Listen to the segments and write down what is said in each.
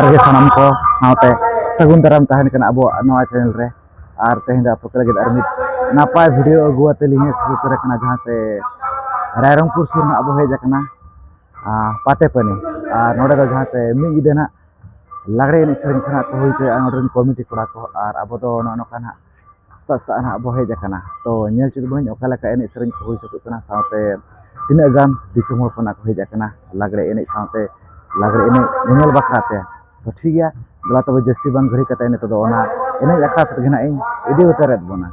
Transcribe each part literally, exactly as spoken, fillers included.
ᱨᱮᱜᱮ ᱥᱟᱱᱟᱢ ᱠᱚ ᱥᱟᱶᱛᱮ ᱥᱟᱹᱜᱩᱱ ᱫᱟᱨᱟᱢ ᱛᱟᱦᱮᱱ ᱠᱟᱱᱟ ᱟᱵᱚᱣᱟᱜ ᱱᱚᱣᱟ ᱪᱮᱱᱮᱞ ᱨᱮ᱾ ᱟᱨ ᱛᱮᱦᱮᱧ ᱫᱚ ᱟᱯᱮ ᱠᱚ ᱞᱟᱹᱜᱤᱫ ᱟᱨ ᱢᱤᱫ ᱱᱟᱯᱟᱭ ᱵᱷᱤᱰᱤᱭᱳ ᱟᱹᱜᱩ ᱟᱛᱮ ᱞᱤᱧ ᱦᱮᱡ ᱥᱮᱴᱮᱨ ᱟᱠᱟᱱᱟ, ᱡᱟᱦᱟᱸ ᱥᱮ ᱨᱟᱭᱨᱚᱝᱯᱩᱨ ᱥᱩᱨ ᱱᱟᱜ ᱵᱚ ᱦᱮᱡ ᱟᱠᱟᱱᱟ, ᱟᱨ ᱯᱟᱛᱮ ᱯᱟᱹᱱᱤ᱾ ᱟᱨ ᱱᱚᱰᱮ ᱫᱚ ᱡᱟᱦᱟᱸ ᱥᱮ ᱢᱤᱫ ᱧᱤᱫᱟᱹ ᱱᱟᱜ ᱞᱟᱜᱽᱲᱮ ᱮᱱᱮᱡ ᱥᱮᱨᱮᱧ ᱠᱚ ᱱᱟᱜ ᱠᱚ ᱦᱩᱭ ᱦᱚᱪᱚᱭᱟ ᱱᱚᱰᱮ ᱨᱮᱱ ᱠᱚᱢᱤᱴᱤ ᱠᱚᱲᱟ ᱠᱚ᱾ ᱟᱨ ᱟᱵᱚ ᱫᱚ ᱱᱚᱜᱼᱚ ᱱᱚᱝᱠᱟ ᱱᱟᱜ ᱥᱮᱛᱟᱜ ᱥᱮᱛᱟᱜ ᱱᱟᱜ ᱵᱚ ᱦᱮᱡ ᱟᱠᱟᱱᱟ᱾ ᱛᱚ ᱧᱮᱞ ᱦᱚᱪᱚ ᱵᱚᱱᱟᱹᱧ ᱚᱠᱟ ᱞᱮᱠᱟ ᱮᱱᱮᱡ ᱥᱮᱨᱮᱧ ᱠᱚ ᱦᱩᱭ ᱥᱟᱹᱛᱚᱜ ᱠᱟᱱᱟ, ᱥᱟᱶᱛᱮ ᱛᱤᱱᱟᱹᱜ ᱜᱟᱱ ᱫᱤᱥᱚᱢ ᱦᱚᱲ ᱠᱚ ᱱᱟᱜ ᱠᱚ ᱦᱮᱡ ᱟᱠᱟᱱᱟ ᱞᱟᱜᱽᱲᱮ ᱮᱱᱮᱡ ᱥᱟᱶᱛᱮ ᱞᱟᱜᱽᱲᱮ ᱮᱱᱮᱡ ᱧᱮᱧᱮᱞ ᱵᱟᱠᱷᱨᱟ ᱛᱮ᱾ ᱛᱚ ᱴᱷᱤᱠ ᱜᱮᱭᱟ, ᱫᱮᱞᱟ ᱛᱚᱵᱮ ᱡᱟᱹᱥᱛᱤ ᱵᱟᱝ ᱜᱷᱟᱹᱲᱤ ᱠᱟᱛᱮ ᱱᱤᱛᱚᱜ ᱫᱚ ᱚᱱᱟ ᱮᱱᱮᱡ ᱟᱠᱷᱲᱟ ᱥᱮᱫ ᱜᱮ ᱱᱟᱜ ᱤᱧ ᱤᱫᱤ ᱩᱛᱟᱹᱨᱮᱫ ᱵᱚᱱᱟ᱾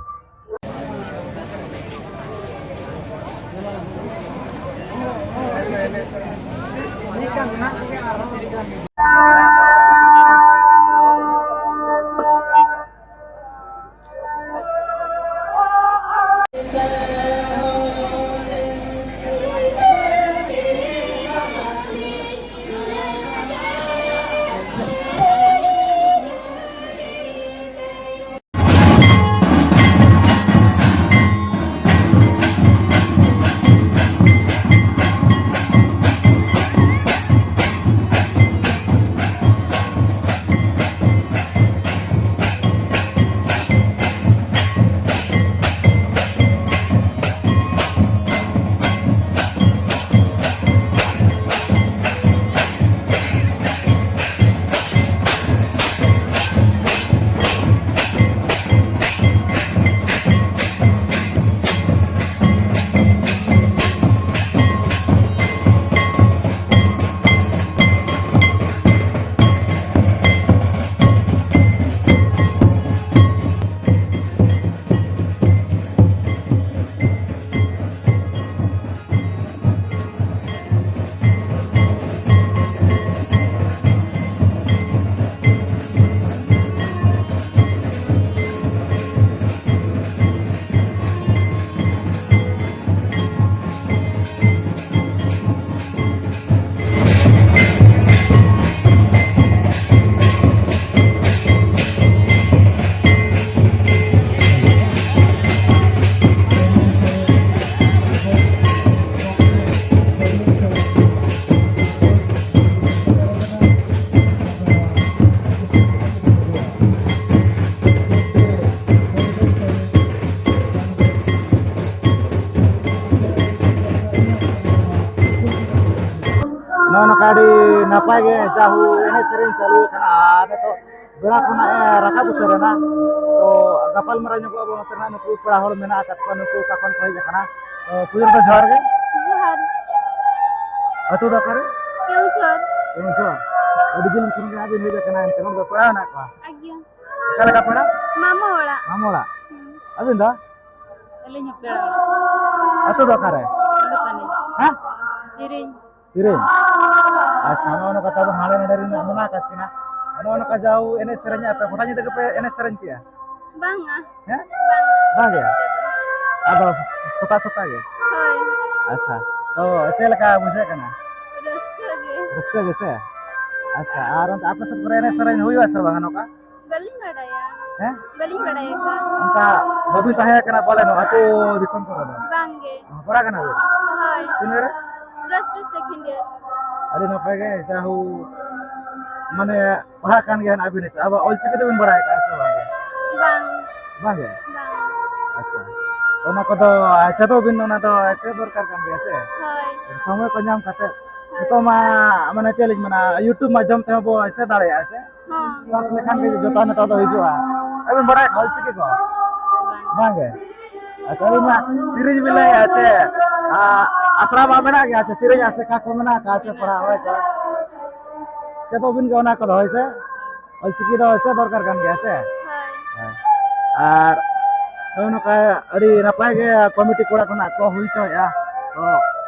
ᱟᱹᱰᱤ ᱱᱟᱯᱟᱭ ᱜᱮ ᱡᱟᱦᱩ ᱮᱱᱮᱡ ᱥᱮᱨᱮᱧ ᱪᱟᱹᱞᱩ ᱟᱠᱟᱱᱟ, ᱟᱨ ᱱᱤᱛᱚᱜ ᱵᱮᱲᱟ ᱠᱷᱚᱱᱟᱜ ᱮ ᱨᱟᱠᱟᱵ ᱩᱛᱟᱹᱨ ᱮᱱᱟ᱾ ᱛᱚ ᱜᱟᱯᱟᱞ ᱢᱟᱨᱟᱣ ᱧᱚᱜᱚᱜ ᱟᱵᱚ, ᱱᱚᱛᱮ ᱨᱮᱱᱟᱜ ᱱᱩᱠᱩ ᱯᱮᱲᱟ ᱦᱚᱲ ᱢᱮᱱᱟᱜ ᱟᱠᱟᱫ ᱠᱚᱣᱟ, ᱱᱩᱠᱩ ᱚᱠᱟ ᱠᱷᱚᱱ ᱠᱚ ᱦᱮᱡ ᱟᱠᱟᱱᱟ᱾ ᱛᱚ ᱯᱩᱭᱞᱩ ᱨᱮᱫᱚ ᱡᱚᱦᱟᱨ ᱜᱮ᱾ ᱡᱚᱦᱟᱨ᱾ ᱟᱹᱛᱩ ᱫᱚ ᱚᱠᱟᱨᱮ? ᱠᱮᱣᱡᱷᱚᱨ᱾ ᱠᱮᱣᱡᱷᱚᱨ᱾ ᱟᱹᱰᱤ ᱡᱤᱞ ᱠᱷᱚᱱ ᱜᱮ ᱦᱟᱸᱜ ᱵᱤᱱ ᱦᱮᱡ ᱟᱠᱟᱱᱟ, ᱮᱱᱠᱷᱟᱱ ᱚᱸᱰᱮ ᱫᱚ ᱯᱮᱲᱟ ᱢᱮᱱᱟᱜ ᱠᱚᱣᱟ? ᱟᱜᱮ᱾ ᱚᱠᱟ ᱞᱮᱠᱟ ᱯᱮᱲᱟ? ᱢᱟᱢᱚ ᱚᱲᱟᱜ᱾ ᱢᱟᱢᱚ ᱚᱲᱟᱜ᱾ ᱦᱩᱸ᱾ ᱟᱹᱵᱤᱱ ᱫᱚ? ᱟᱹᱞᱤᱧ ᱦᱚᱸ ᱯᱮᱲᱟ ᱚᱲᱟᱜ᱾ ᱟᱹᱛᱩ ᱫᱚ ᱚᱠᱟᱨᱮ? ᱦᱮᱸ? ᱛᱤᱨᱤᱧ᱾ ᱛᱤᱨᱤᱧ? ᱟᱪᱪᱷᱟ, ᱱᱚᱜᱼᱚ ᱱᱚᱝᱠᱟ ᱛᱟᱵᱚᱱ ᱦᱟᱸᱰᱮ ᱱᱟᱰᱮ ᱨᱮᱱᱟᱜ ᱢᱮᱱᱟᱜ ᱟᱠᱟᱫ ᱠᱤᱱᱟ᱾ ᱱᱚᱜᱼᱚ ᱱᱚᱝᱠᱟ ᱡᱟᱣ ᱮᱱᱮᱡ ᱥᱮᱨᱮᱧ ᱟᱯᱮ, ᱜᱚᱴᱟ ᱧᱤᱫᱟᱹ ᱜᱮᱯᱮ ᱮᱱᱮᱡ ᱥᱮᱨᱮᱧ ᱠᱮᱜᱼᱟ? ᱵᱟᱝᱟ᱾ ᱦᱮᱸ? ᱵᱟᱝᱟ᱾ ᱵᱟᱝ ᱜᱮ? ᱟᱫᱚ ᱥᱮᱛᱟᱜ ᱥᱮᱛᱟᱜ ᱜᱮ? ᱦᱳᱭ᱾ ᱟᱪᱪᱷᱟ, ᱛᱚ ᱪᱮᱫ ᱞᱮᱠᱟ ᱵᱩᱡᱷᱟᱹᱜ ᱠᱟᱱᱟ? ᱨᱟᱹᱥᱠᱟᱹ ᱜᱮ᱾ ᱨᱟᱹᱥᱠᱟᱹ ᱜᱮ ᱥᱮ? ᱟᱪᱪᱷᱟ, ᱟᱨ ᱚᱱᱛᱮ ᱟᱯᱮ ᱥᱮᱫ ᱠᱚᱨᱮ ᱮᱱᱮᱡ ᱥᱮᱨᱮᱧ ᱦᱩᱭᱩᱜᱼᱟ ᱥᱮ ᱵᱟᱝ ᱱᱚᱝᱠᱟ? ᱵᱟᱹᱞᱤᱧ ᱵᱟᱰᱟᱭᱟ᱾ ᱦᱮᱸ? ᱵᱟᱹᱞᱤᱧ ᱵᱟᱰᱟᱭ ᱟᱠᱟᱫᱼᱟ᱾ ᱚᱱᱠᱟ ᱵᱟᱹᱵᱤᱱ ᱛᱟᱦᱮᱸ ᱠᱟᱱᱟ ᱯᱟᱞᱮᱱ ᱟᱹᱛᱩ ᱫᱤᱥᱚᱢ ᱠᱚᱨᱮ ᱫᱚ? ᱵᱟᱝ ᱜᱮ᱾ ᱯᱟᱲᱦᱟᱜ ᱠᱟᱱᱟ ᱵᱤᱱ? ᱦᱳᱭ᱾ ᱛᱤᱱᱟᱹᱜ ᱨᱮ? Plus two second year᱾ ᱟᱹᱰᱤ ᱱᱟᱯᱟᱭ ᱜᱮ, ᱡᱟᱦᱳ, ᱢᱟᱱᱮ ᱯᱟᱲᱦᱟᱜ ᱠᱟᱱ ᱜᱮᱭᱟ ᱱᱟᱜ ᱵᱤᱱ, ᱟᱵᱚᱣᱟᱜ ᱚᱞᱪᱤᱠᱤ ᱫᱚᱵᱤᱱ ᱵᱟᱲᱟᱭ ᱟᱠᱟᱫᱼᱟ ᱥᱮ ᱵᱟᱝ? ᱵᱟᱝ᱾ ᱵᱟᱝ ᱜᱮ? ᱵᱟᱝ᱾ ᱟᱪᱪᱷᱟ, ᱚᱱᱟ ᱠᱚᱫᱚ ᱪᱮᱫᱚᱜ ᱵᱤᱱ, ᱚᱱᱟ ᱫᱚ ᱪᱮᱫ ᱫᱚᱨᱠᱟᱨ ᱠᱟᱱ ᱜᱮᱭᱟ ᱥᱮ? ᱦᱳᱭ᱾ ᱥᱚᱢᱚᱭ ᱠᱚ ᱧᱟᱢ ᱠᱟᱛᱮ᱾ ᱦᱳᱭ᱾ ᱱᱤᱛᱚᱜ ᱢᱟ, ᱢᱟᱱᱮ ᱪᱮᱫ ᱞᱤᱧ ᱢᱮᱱᱟ, YouTube ᱢᱟᱫᱽᱫᱷᱚᱢ ᱛᱮᱦᱚᱸ ᱵᱚ ᱪᱮᱫ ᱫᱟᱲᱮᱭᱟᱜᱼᱟ ᱥᱮ? ᱦᱚᱸ᱾ Search ᱞᱮᱠᱷᱟᱱ ᱜᱮ ᱡᱚᱛᱚ ᱱᱤᱛᱚᱜ ᱫᱚ ᱦᱤᱡᱩᱜᱼᱟ᱾ ᱟᱹᱵᱤᱱ ᱵᱟᱲᱟᱭ ᱠᱷᱟᱱ ᱚᱞᱪᱤᱠᱤ ᱠᱚ? ᱵᱟᱝ᱾ ᱵᱟᱝ ᱜᱮ? ᱟᱪᱪᱷᱟ, ᱟᱹᱵᱤᱱ ᱢᱟ ᱛᱤᱨᱤᱧ ᱵᱤᱱ ᱞᱟᱹᱭᱮᱫᱼᱟ ᱥᱮ, ᱟ, ᱟᱥᱲᱟ ᱢᱟ ᱢᱮᱱᱟᱜ ᱜᱮᱭᱟ, ᱛᱤᱨᱤᱧ ᱟᱥᱲᱟ ᱠᱚ ᱢᱮᱱᱟᱜ ᱟᱠᱟᱫ ᱥᱮ ᱯᱟᱲᱦᱟᱣ ᱦᱚᱭ ᱛᱚ? ᱪᱮᱫᱚᱜ ᱵᱤᱱ ᱜᱮ ᱚᱱᱟ ᱠᱚᱫᱚ, ᱦᱳᱭ ᱥᱮ? ᱚᱞᱪᱤᱠᱤ ᱫᱚ ᱪᱮᱫ ᱫᱚᱨᱠᱟᱨ ᱠᱟᱱ ᱜᱮᱭᱟ ᱥᱮ? ᱦᱳᱭ᱾ ᱦᱳᱭ᱾ ᱟᱨ ᱱᱚᱜᱼᱚ ᱱᱚᱝᱠᱟ ᱟᱹᱰᱤ ᱱᱟᱯᱟᱭ ᱜᱮ ᱠᱚᱢᱤᱴᱤ ᱠᱚᱲᱟ ᱠᱷᱚᱱᱟᱜ ᱠᱚ ᱦᱩᱭ ᱦᱚᱪᱚᱭᱮᱫᱼᱟ, ᱛᱚ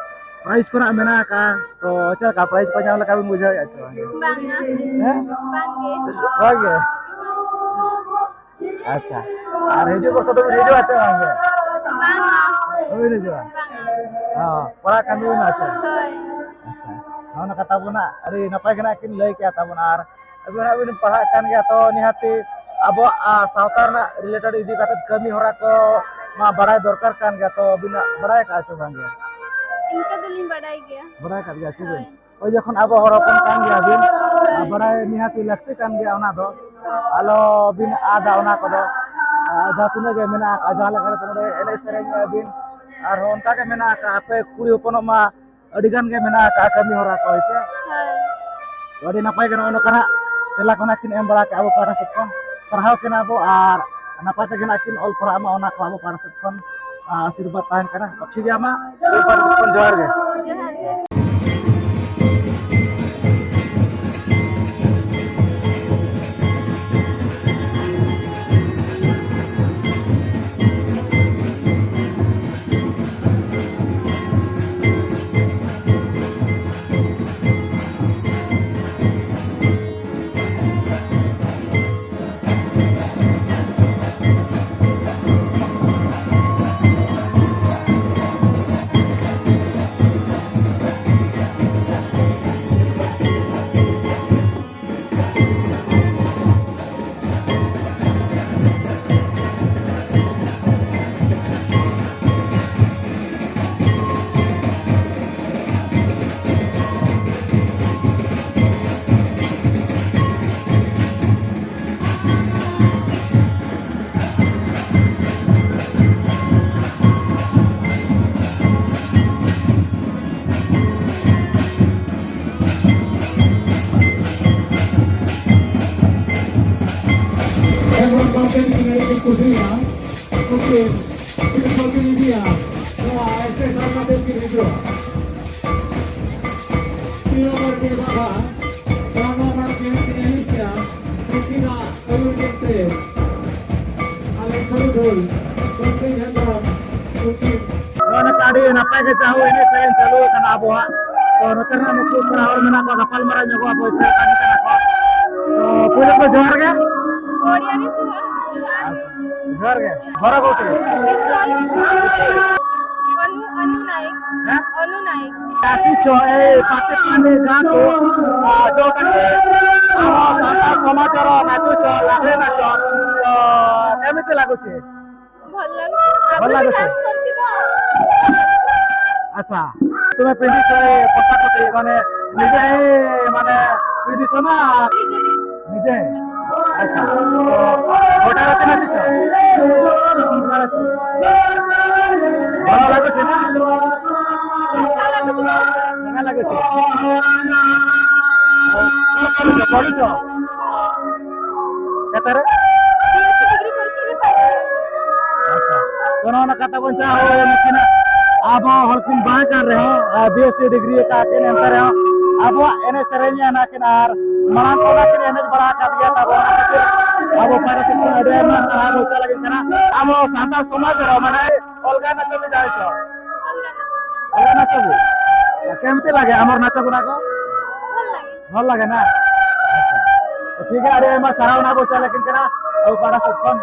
prize ᱠᱚ ᱱᱟᱜ ᱢᱮᱱᱟᱜ ᱟᱠᱟᱫᱼᱟ, ᱛᱚ ᱪᱮᱫ ᱞᱮᱠᱟ prize ᱠᱚ ᱧᱟᱢ ᱞᱮᱠᱟ ᱵᱤᱱ ᱵᱩᱡᱷᱟᱹᱣᱮᱫᱼᱟ ᱥᱮ ᱵᱟᱝ? ᱵᱟᱝᱟ᱾ ᱦᱮᱸ? ᱵᱟᱝ ᱜᱮ᱾ ᱵᱟᱝ ᱜᱮ? ᱟᱪᱪᱷᱟ, ᱟᱨ ᱦᱤᱡᱩᱜ ᱵᱚᱨᱥᱚ ᱫᱚᱵᱤᱱ ᱦᱤᱡᱩᱜᱼᱟ ᱥᱮ ᱵᱟᱝ ᱜᱮ? ᱵᱟᱝᱟ᱾ ᱵᱟᱵᱤᱱ ᱦᱤᱡᱩᱜᱼᱟ? ᱵᱟᱝᱟ᱾ ᱦᱚᱸ, ᱯᱟᱲᱦᱟᱜ ᱠᱟᱱ ᱛᱟᱵᱤᱱᱟ ᱥᱮ? ᱦᱳᱭ᱾ ᱟᱪᱪᱷᱟ, ᱱᱚᱜᱼᱚ ᱱᱚᱝᱠᱟ ᱛᱟᱵᱚᱱᱟ, ᱟᱹᱰᱤ ᱱᱟᱯᱟᱭ ᱜᱮ ᱱᱟᱜ ᱠᱤᱱ ᱞᱟᱹᱭ ᱠᱮᱜᱼᱟ ᱛᱟᱵᱚᱱᱟ᱾ ᱟᱨ ᱟᱹᱵᱤᱱ ᱦᱟᱸᱜ ᱵᱤᱱ ᱯᱟᱲᱦᱟᱜ ᱠᱟᱱ ᱜᱮᱭᱟ, ᱛᱚ ᱱᱤᱦᱟᱹᱛᱤ ᱟᱵᱚᱣᱟᱜ, ᱟ, ᱥᱟᱶᱛᱟ ᱨᱮᱱᱟᱜ related ᱤᱫᱤ ᱠᱟᱛᱮ ᱠᱟᱹᱢᱤ ᱦᱚᱨᱟ ᱠᱚ ᱢᱟ ᱵᱟᱲᱟᱭ ᱫᱚᱨᱠᱟᱨ ᱠᱟᱱ ᱜᱮᱭᱟ, ᱛᱚ ᱵᱤᱱ ᱵᱟᱲᱟᱭ ᱟᱠᱟᱫᱼᱟ ᱥᱮ ᱵᱟᱝ ᱜᱮ? ᱤᱱᱠᱟᱹ ᱫᱚᱞᱤᱧ ᱵᱟᱰᱟᱭ ᱜᱮᱭᱟ᱾ ᱵᱟᱲᱟᱭ ᱟᱠᱟᱫ ᱜᱮᱭᱟ ᱥᱮ ᱵᱤᱱ? ᱦᱳᱭ᱾ ᱳᱭ ᱡᱚᱠᱷᱚᱱ ᱟᱵᱚ ᱦᱚᱲ ᱦᱚᱯᱚᱱ ᱠᱟᱱ ᱜᱮᱭᱟ ᱵᱤᱱ, ᱦᱳᱭ᱾ ᱵᱟᱲᱟᱭ ᱱᱤᱦᱟᱹᱛᱤ ᱞᱟᱹᱠᱛᱤ ᱠᱟᱱ ᱜᱮᱭᱟ ᱚᱱᱟ ᱫᱚ᱾ ᱦᱳᱭ᱾ ᱟᱞᱚ ᱵᱤᱱ ᱟᱫᱟ ᱚᱱᱟ ᱠᱚᱫᱚ᱾ ᱟᱨ ᱡᱟᱦᱟᱸ ᱛᱤᱱᱟᱹᱜ ᱜᱮ ᱢᱮᱱᱟᱜ ᱟᱠᱟᱫ, ᱡᱟᱦᱟᱸ ᱞᱮᱠᱟ ᱠᱟᱛᱮ ᱱᱚᱰᱮ ᱮᱱᱮᱡ ᱥᱮᱨᱮᱧᱮᱜᱼᱟ ᱵᱤᱱ, ᱟᱨᱦᱚᱸ ᱚᱱᱠᱟ ᱜᱮ ᱢᱮᱱᱟᱜ ᱟᱠᱟᱫ, ᱟᱯᱮ ᱠᱩᱲᱤ ᱦᱚᱯᱚᱱᱚᱜ ᱢᱟ ᱟᱹᱰᱤ ᱜᱟᱱ ᱜᱮ ᱢᱮᱱᱟᱜ ᱟᱠᱟᱫ ᱠᱟᱹᱢᱤ ᱦᱚᱨᱟ ᱠᱚ, ᱦᱳᱭ ᱥᱮ? ᱦᱳᱭ᱾ ᱛᱚ, ᱟᱹᱰᱤ ᱱᱟᱯᱟᱭ ᱜᱮ ᱱᱚᱜᱼᱚ ᱱᱚᱝᱠᱟ ᱱᱟᱜ ᱛᱮᱞᱟ ᱠᱚ ᱱᱟᱜ ᱠᱤᱱ ᱮᱢ ᱵᱟᱲᱟ ᱠᱮᱫᱼᱟ ᱟᱵᱚ ᱯᱟᱦᱴᱟ ᱥᱮᱫ ᱠᱷᱚᱱ᱾ ᱥᱟᱨᱦᱟᱣ ᱠᱤᱱᱟ ᱵᱚ ᱟᱨ ᱱᱟᱯᱟᱭ ᱛᱮᱜᱮ ᱱᱟᱜ ᱠᱤᱱ ᱚᱞ ᱯᱟᱲᱦᱟᱜ ᱢᱟ, ᱚᱱᱟ ᱠᱚ ᱟᱵᱚ ᱯᱟᱦᱴᱟ ᱥᱮᱫ ᱠᱷᱚᱱ, ᱟ, ᱟᱥᱤᱨᱵᱟᱫᱽ ᱛᱟᱦᱮᱱ ᱠᱟᱱᱟ᱾ ᱛᱚ, ᱴᱷᱤᱠ ᱜᱮᱭᱟ, ᱢᱟ, ᱤᱧ ᱯᱟᱦᱴᱟ ᱥᱮᱫ ᱠᱷᱚᱱ ᱡᱚᱦᱟᱨ ᱜᱮ᱾ ᱡᱚᱦᱟᱨ ᱜᱮ᱾ ᱮᱢᱚᱱ ᱵᱟᱝ ᱠᱟᱹᱢᱤ ᱠᱟᱱᱟ, ᱤᱧ ᱠᱩᱥᱤᱭᱟᱜᱼᱟ᱾ ᱩᱱᱠᱤᱱ ᱥᱤᱨᱯᱟᱹ ᱠᱤᱱ ᱤᱫᱤᱭᱟ ᱱᱚᱣᱟ ᱮᱥ ᱮᱥ ᱥᱟᱨᱱᱟ ᱫᱮᱵ ᱠᱤᱱ ᱦᱤᱡᱩᱜᱼᱟ᱾ ᱛᱤᱱ ᱱᱚᱢᱵᱚᱨ ᱠᱤᱱ ᱵᱟᱵᱟ, ᱱᱚᱣᱟ ᱱᱚᱣᱟ ᱠᱤᱱ ᱮᱱᱮᱡ ᱠᱮᱜᱼᱟ᱾ ᱩᱱᱠᱤᱱᱟᱜ ᱟᱹᱭᱩᱨ ᱧᱮᱞᱛᱮ ᱟᱞᱮ ᱥᱟᱹᱨᱩ ᱰᱷᱳᱞ ᱜᱚᱢᱠᱮ ᱡᱷᱟᱲᱜᱨᱟᱢ ᱩᱱᱠᱤᱱ ᱱᱚᱜᱼᱚᱭ ᱱᱚᱝᱠᱟ ᱟᱹᱰᱤ ᱱᱟᱯᱟᱭ ᱜᱮ ᱡᱟᱦᱳ ᱮᱱᱮᱡ ᱥᱮᱨᱮᱧ ᱪᱟᱹᱞᱩ ᱟᱠᱟᱱᱟ ᱟᱵᱚᱣᱟᱜ᱾ ᱛᱚ, ᱱᱚᱛᱮ ᱨᱮᱱᱟᱜ ᱱᱩᱠᱩ ᱠᱚᱲᱟ ᱦᱚᱲ ᱢᱮᱱᱟᱜ ᱠᱚᱣᱟ, ᱜᱟᱯᱟᱞ ᱢᱟᱨᱟᱣ ᱧᱚᱜᱚᱜ ᱟᱵᱚ, ᱪᱮᱫ ᱞᱮᱠᱟ ᱠᱟᱹᱢᱤ ᱠᱟᱱᱟ ᱠᱚ᱾ ᱛᱚ, ᱯᱩᱭᱞᱩ ᱫᱚ ᱡᱚᱦᱟᱨ ᱜᱮ᱾ ᱳᱰᱤᱭᱟ ᱨᱮ ᱡᱚᱦᱟᱨ᱾ ᱡᱚᱦᱟᱨ ᱜᱮ᱾ ᱜᱷᱚᱨ ᱠᱚ ᱠᱤ? ᱵᱤᱥᱚᱭ᱾ ᱚᱱᱩ, ᱚᱱᱩ ᱱᱟᱭᱮᱠ᱾ ᱦᱮᱸ? ᱚᱱᱩ ᱱᱟᱭᱮᱠ᱾ ᱪᱟᱹᱥᱤ ᱪᱚ, ᱮᱭ, ᱯᱟᱛᱮ ᱯᱟᱱᱮ ᱜᱟ ᱠᱚ, ᱟ, ᱡᱚ ᱠᱟᱛᱮ ᱟᱵᱚ ᱥᱟᱱᱛᱟᱲ ᱥᱚᱢᱟᱡᱽ ᱨᱮ ᱱᱟᱪᱚ ᱪᱚ, ᱞᱟᱜᱽᱲᱮ ᱱᱟᱪᱚ᱾ ᱛᱚ, କେମିତି ଲାଗୁଛି? ଭଲ ଲାଗୁଛି। ଭଲ ଆଗରୁ ବି ଲାଗୁଛି? ଡ୍ୟାନ୍ସ କରିଛି ତ, ଭଲ ଲାଗୁଛି। ଆଚ୍ଛା, ତୁମେ ପିନ୍ଧିଛ ଏ ପୋଷାକଟି, ମାନେ, ନିଜେ ହିଁ, ମାନେ, ପିନ୍ଧିଛ ନା? ନିଜେ ପିନ୍ଧିଛି। ନିଜେ? ଆଚ୍ଛା, ତ ଗୋଟା ରାତି ନାଚିଛ? ଭଲ ଲାଗୁଛି ନା? ଥକା ଲାଗୁଛି ବହୁତ। ᱞᱟᱜᱮ ᱪᱮ? ᱚᱠᱟ ᱨᱮ ᱯᱟᱲᱦᱟᱜ ᱪᱚ? ᱠᱟᱛᱷᱟ ᱨᱮ? BSc degree ᱠᱚᱨᱪᱷᱤ ᱮᱵᱮ first year. ᱟᱪᱪᱷᱟ᱾ ᱛᱚ, ᱱᱚᱣᱟ ᱠᱟᱛᱷᱟ ᱵᱚᱱ ᱪᱟᱦᱟᱣ ᱱᱩᱠᱤᱱᱟᱜ ᱟᱵᱚ ᱦᱚᱲ ᱠᱤᱱ ᱵᱟᱝ ᱠᱟᱱ ᱨᱮᱦᱚᱸ, ᱟᱨ BSc degree ᱟᱠᱟᱫ ᱠᱤᱱ, ᱮᱱᱛᱮ ᱨᱮᱦᱚᱸ ᱟᱵᱚᱣᱟᱜ ᱮᱱᱮᱡ ᱥᱮᱨᱮᱧ ᱟᱱᱟ ᱠᱤᱱ ᱟᱨ ᱢᱟᱲᱟᱝ ᱠᱷᱚᱱᱟᱜ ᱠᱤᱱ ᱮᱱᱮᱡ ᱵᱟᱲᱟ ᱟᱠᱟᱫ ᱜᱮᱭᱟ᱾ ᱛᱟᱵᱚ ᱚᱱᱟ ᱠᱷᱟᱹᱛᱤᱨ ᱟᱵᱚ ᱯᱟᱦᱴᱟ ᱥᱮᱫ ᱠᱷᱚᱱ ᱟᱹᱰᱤ ᱟᱭᱢᱟ ᱥᱟᱨᱦᱟᱣ ᱵᱚᱱ ᱪᱟᱞ ᱟᱹᱠᱤᱱ ᱠᱟᱱᱟ᱾ ᱟᱵᱚ ᱥᱟᱱᱛᱟᱲ ᱥᱚᱢᱟᱡᱽ ᱨᱮ ᱢᱟᱱᱮ ᱚᱞᱜᱟ ᱱᱟᱪᱚᱵᱤ ᱡᱟᱱᱤᱪ? ᱚᱞᱜᱟ ᱱᱟᱪᱚᱵᱤ᱾ ᱠᱮᱢᱛᱤ ᱞᱟᱜᱮ ᱟᱢᱚᱨ ᱱᱟᱪᱚ ᱜᱩᱱᱟ ᱠᱚ? ᱵᱷᱟᱞ ᱞᱟᱜᱮ᱾ ᱵᱷᱟᱞ ᱞᱟᱜᱮ ᱱᱟ? ᱟᱪᱪᱷᱟ᱾ ᱛᱚ ᱴᱷᱤᱠ ᱜᱮᱭᱟ, ᱟᱹᱰᱤ ᱟᱭᱢᱟ ᱥᱟᱨᱦᱟᱣ ᱱᱟ ᱵᱚ ᱪᱟᱞ ᱟᱹᱠᱤᱱ ᱠᱟᱱᱟ ᱟᱵᱚ ᱯᱟᱦᱴᱟ ᱥᱮᱫ ᱠᱷᱚᱱ᱾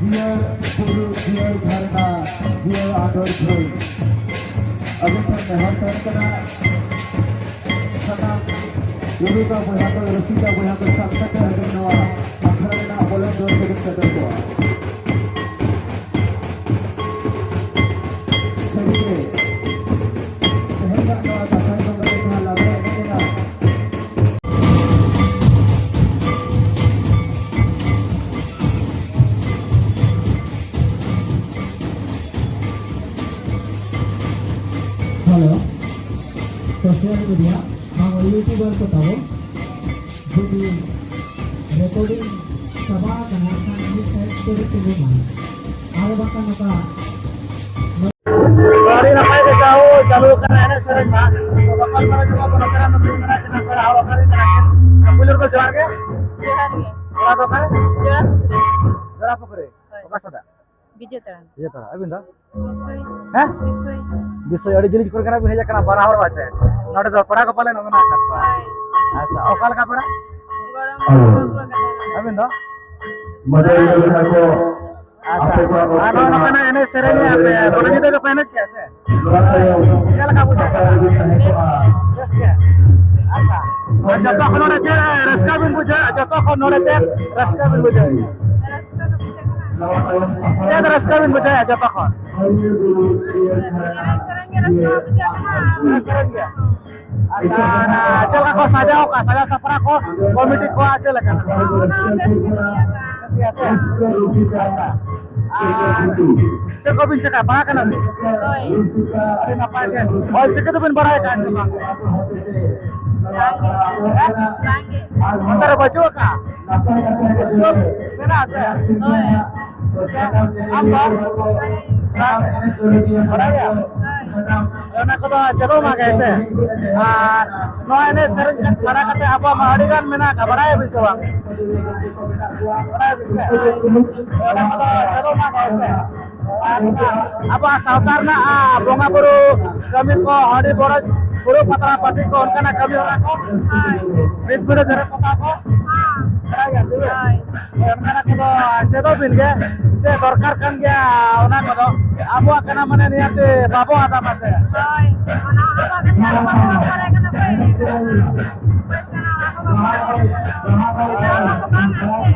ᱡᱤᱭᱟᱹᱲ ᱵᱩᱨᱩ, ᱡᱤᱭᱟᱹᱲ ᱡᱷᱟᱨᱱᱟ, ᱡᱤᱭᱟᱹᱲ ᱟᱸᱫᱳᱲ ᱡᱷᱟᱹᱭ᱾ ᱟᱹᱵᱤᱱ ᱴᱷᱮᱱ ᱱᱮᱦᱚᱨ ᱛᱟᱦᱮᱱ ᱠᱟᱱᱟ, ᱥᱟᱱᱟᱢ ᱨᱩᱨᱩᱛᱟ ᱵᱚᱭᱦᱟ ᱠᱚ, ᱨᱩᱥᱤᱠᱟ ᱵᱚᱭᱦᱟ ᱠᱚ ᱥᱟᱵ ᱠᱟᱛᱮ ᱟᱹᱵᱤᱱ ᱱᱚᱣᱟ ᱟᱠᱷᱲᱟ ᱨᱮᱱᱟᱜ ᱵᱚᱞᱚᱱ ᱫᱩᱣᱟᱹᱨ ᱛᱮᱵᱤᱱ ᱥᱮᱴᱮᱨ ᱠᱚᱜᱼᱟ᱾ ᱥᱟᱹᱨᱤᱜᱮ, ᱛᱮᱦᱮᱧᱟᱜ ᱱᱚᱣᱟ ᱫᱟᱸᱥᱟᱭ ᱵᱚᱸᱜᱟ ᱨᱮ ᱡᱟᱦᱟᱸ ᱞᱟᱜᱽᱲᱮ ᱮᱱᱮᱡ ᱨᱮᱱᱟᱜ Hello, social media, ᱵᱟᱝ YouTuber ᱠᱚ ᱛᱟᱵᱚ, ᱡᱩᱫᱤ recording ᱪᱟᱵᱟ ᱟᱠᱟᱱᱟ, ᱠᱷᱟᱱ ᱢᱤᱫ side ᱛᱮ ᱛᱤᱸᱜᱩ ᱢᱟ, ᱟᱨ ᱵᱟᱝᱠᱷᱟᱱ ᱱᱚᱝᱠᱟ ᱟᱹᱰᱤ ᱱᱟᱯᱟᱭ ᱜᱮ ᱡᱟᱦᱳ ᱪᱟᱹᱞᱩ ᱟᱠᱟᱱᱟ ᱮᱱᱮᱡ ᱥᱮᱨᱮᱧ ᱢᱟ᱾ ᱛᱚ, ᱜᱟᱯᱟᱞ ᱢᱟᱨᱟᱣ ᱧᱚᱜ ᱟᱵᱚᱱ ᱚᱠᱟᱨᱮ ᱱᱩᱠᱤᱱ ᱢᱮᱱᱟᱜ ᱠᱤᱱᱟ, ᱯᱮᱲᱟ ᱦᱚᱲ ᱚᱠᱟᱨᱮᱱ ᱠᱟᱱᱟ ᱠᱤᱱ? ᱯᱩᱭᱞᱩ ᱨᱮᱫᱚ ᱡᱚᱦᱟᱨ ᱜᱮ᱾ ᱡᱚᱦᱟᱨ ᱜᱮ᱾ ᱚᱲᱟᱜ ᱫᱚ ᱚᱠᱟᱨᱮ? ᱡᱚᱲᱟ ᱯᱩᱠᱷᱨᱤ᱾ ᱡᱚᱲᱟ ᱯᱩᱠᱷᱨᱤ? ᱦᱳᱭ᱾ ᱚᱠᱟ ᱥᱮᱫ? ᱵᱤᱡᱮᱛᱟᱲᱟ᱾ ᱵᱤᱡᱮᱛᱟᱲᱟ᱾ ᱟᱹᱵᱤᱱ ᱫᱚ? ᱵᱤᱥᱚᱭ᱾ ᱦᱮᱸ? ᱵᱤᱥᱚᱭ᱾ ᱵᱤᱥᱚᱭ, ᱟᱹᱰᱤ ᱡᱤᱞᱤᱧ ᱠᱚᱨᱮ ᱠᱷᱚᱱᱟᱜ ᱵᱤᱱ ᱦᱮᱡ ᱟᱠᱟᱱᱟ, ᱵᱟᱨᱟ ᱦᱚᱲ ᱵᱟᱪᱮ? ᱱᱚᱰᱮ ᱫᱚ ᱯᱮᱲᱟ ᱠᱚ ᱯᱟᱞᱮᱱ ᱢᱮᱱᱟᱜ ᱟᱠᱟᱫ ᱠᱚᱣᱟ? ᱦᱳᱭ᱾ ᱟᱪᱪᱷᱟ, ᱚᱠᱟ ᱞᱮᱠᱟ ᱯᱮᱲᱟ? ᱜᱚᱲᱚᱢ ᱠᱚ ᱟᱹᱜᱩ ᱟᱠᱟᱫᱟ᱾ ᱟᱹᱵᱤᱱ ᱫᱚ? ᱟᱪᱪᱷᱟ, ᱟᱨ ᱱᱚᱜᱼᱚ ᱱᱚᱝᱠᱟᱱᱟᱜ ᱮᱱᱮᱡ ᱥᱮᱨᱮᱧ ᱟᱯᱮ ᱜᱚᱴᱟ ᱧᱤᱫᱟᱹ ᱜᱮᱯᱮ ᱮᱱᱮᱡ ᱠᱮᱜᱼᱟ ᱥᱮ? ᱪᱮᱫ ᱞᱮᱠᱟ ᱵᱩᱡᱷᱟᱹᱜ ᱠᱟᱱᱟ? ᱵᱮᱥ ᱜᱮ᱾ ᱵᱮᱥ ᱜᱮ? ᱟᱪᱪᱷᱟ᱾ ᱟᱨ ᱡᱚᱛᱚ ᱠᱷᱚᱱ ᱱᱚᱰᱮ ᱪᱮᱫ ᱨᱟᱹᱥᱠᱟᱹ ᱵᱤᱱ ᱵᱩᱡᱷᱟᱹᱣᱟ? ᱡᱚᱛᱚ ᱠᱷᱚᱱ ᱱᱚᱰᱮ ᱪᱮᱫ ᱨᱟᱹᱥᱠᱟᱹ ᱵᱤᱱ ᱵᱩᱡᱷᱟᱹᱣᱟ? ᱨᱟᱹᱥᱠᱟᱹ ᱜᱮ ᱵᱩᱡᱷᱟᱹᱜ ᱠᱟᱱᱟ᱾ ᱪᱮᱫ ᱨᱟᱹᱥᱠᱟᱹ ᱵᱤᱱ ᱵᱩᱡᱷᱟᱹᱣᱮᱫᱼᱟ ᱡᱚᱛᱚ ᱠᱷᱚᱱ? ᱮᱱᱮᱡ ᱥᱮᱨᱮᱧ ᱜᱮ ᱨᱟᱹᱥᱠᱟᱹ ᱵᱩᱡᱷᱟᱹᱜ ᱠᱟᱱᱟ᱾ ᱮᱱᱮᱡ ᱥᱮᱨᱮᱧ ᱜᱮ? ᱟᱪᱪᱷᱟ, ᱟᱨ ᱪᱮᱫ ᱞᱮᱠᱟ ᱠᱚ ᱥᱟᱡᱟᱣ ᱠᱟᱜᱼᱟ, ᱥᱟᱡᱟᱣ ᱥᱟᱯᱲᱟᱣ ᱠᱚ, ᱠᱚᱢᱤᱴᱤ ᱠᱚᱣᱟᱜ ᱪᱮᱫ ᱞᱮᱠᱟ? ᱚᱱᱟ ᱦᱚᱸ ᱵᱮᱥ ᱜᱮ ᱦᱩᱭ ᱟᱠᱟᱱᱟ᱾ ᱵᱮᱥ ᱜᱮᱭᱟ ᱥᱮ? ᱟᱪᱪᱷᱟ᱾ ᱟᱨ ᱪᱮᱫ ᱠᱚᱵᱤᱱ ᱪᱮᱠᱟ, ᱯᱟᱲᱦᱟᱜ ᱠᱟᱱᱟ ᱵᱤᱱ? ᱦᱳᱭ᱾ ᱟᱹᱰᱤ ᱱᱟᱯᱟᱭ ᱜᱮ᱾ ᱚᱞ ᱪᱤᱠᱤ ᱫᱚᱵᱤᱱ ᱵᱟᱲᱟᱭ ᱟᱠᱟᱫᱼᱟ ᱪᱮ ᱵᱟᱝ? ᱵᱟᱝ ᱜᱮ᱾ ᱦᱮᱸ? ᱵᱟᱝ ᱜᱮ᱾ ᱚᱱᱛᱮ ᱨᱮ ᱵᱟᱹᱪᱩᱜ ᱟᱠᱟᱫᱼᱟ? ᱢᱮᱱᱟᱜᱼᱟ ᱪᱮ? ᱦᱳᱭ᱾ ᱟᱢ ᱫᱚ? ᱵᱟᱲᱟᱭ ᱜᱮᱭᱟ? ᱦᱳᱭ᱾ ᱚᱱᱟ ᱠᱚᱫᱚ ᱪᱮᱫᱚᱜ ᱢᱟ ᱜᱮ ᱥᱮ᱾ ᱟᱨ ᱱᱚᱣᱟ ᱮᱱᱮᱡ ᱥᱮᱨᱮᱧ ᱪᱷᱟᱲᱟ ᱠᱟᱛᱮ ᱟᱵᱚᱣᱟᱜ ᱢᱟ ᱟᱹᱰᱤ ᱜᱟᱱ ᱢᱮᱱᱟᱜ ᱟᱠᱟᱫ, ᱵᱟᱲᱟᱭᱟᱵᱤᱱ ᱥᱮ ᱵᱟᱝ? ᱵᱟᱲᱟᱭᱟᱵᱤᱱ ᱥᱮ? ᱚᱱᱟ ᱠᱚᱫᱚ ᱪᱮᱫᱚᱜ ᱢᱟ ᱜᱮ ᱥᱮ᱾ ᱟᱨ ᱚᱱᱟ ᱟᱵᱚᱣᱟᱜ ᱥᱟᱶᱛᱟ ᱨᱮᱱᱟᱜ, ᱟ, ᱵᱚᱸᱜᱟ ᱵᱩᱨᱩ ᱠᱟᱹᱢᱤ ᱠᱚ, ᱦᱟᱺᱰᱤ ᱵᱚᱲᱚᱡ, ᱯᱷᱩᱲᱩᱜ ᱯᱟᱛᱲᱟ ᱯᱟᱹᱴᱤ ᱠᱚ, ᱚᱱᱠᱟᱱᱟᱜ ᱠᱟᱹᱢᱤ ᱦᱚᱨᱟ ᱠᱚ, ᱦᱳᱭ᱾ ᱢᱤᱫ ᱯᱤᱲᱟᱹ ᱫᱷᱚᱨᱮ ᱯᱚᱛᱟᱣ ᱠᱚ, ᱦᱚᱸ᱾ ᱵᱟᱲᱟᱭ ᱜᱮᱭᱟ ᱥᱮ ᱵᱟᱝ? ᱦᱳᱭ᱾ ᱦᱳᱭ, ᱚᱱᱠᱟᱱᱟᱜ ᱠᱚᱫᱚ ᱪᱮᱫᱚᱜ ᱵᱤᱱ ᱜᱮ, ᱪᱮᱫ ᱫᱚᱨᱠᱟᱨ ᱠᱟᱱ ᱜᱮᱭᱟ ᱚᱱᱟ ᱠᱚᱫᱚ᱾ ᱟᱵᱚᱣᱟᱜ ᱠᱟᱱᱟ ᱢᱟᱱᱮ ᱱᱤᱭᱟᱹᱛᱮ ᱵᱟᱵᱚ ᱟᱫᱟ ᱯᱟᱥᱮ᱾ ᱦᱳᱭ, ᱚᱱᱟ ᱦᱚᱸ ᱟᱵᱚᱣᱟᱜ ᱠᱟᱱ ᱜᱮᱭᱟ, ᱟᱵᱚ ᱵᱟᱵᱚ ᱚᱠᱟ ᱨᱮ ᱠᱟᱱᱟ ᱯᱮ? ᱚᱠᱚᱭ ᱥᱮᱬᱟ ᱚᱱᱟ ᱠᱚ ᱵᱟᱵᱚ ᱵᱟᱲᱟᱭᱟ᱾ ᱚᱱᱟ ᱠᱚ ᱵᱟᱝ ᱟᱥᱮ,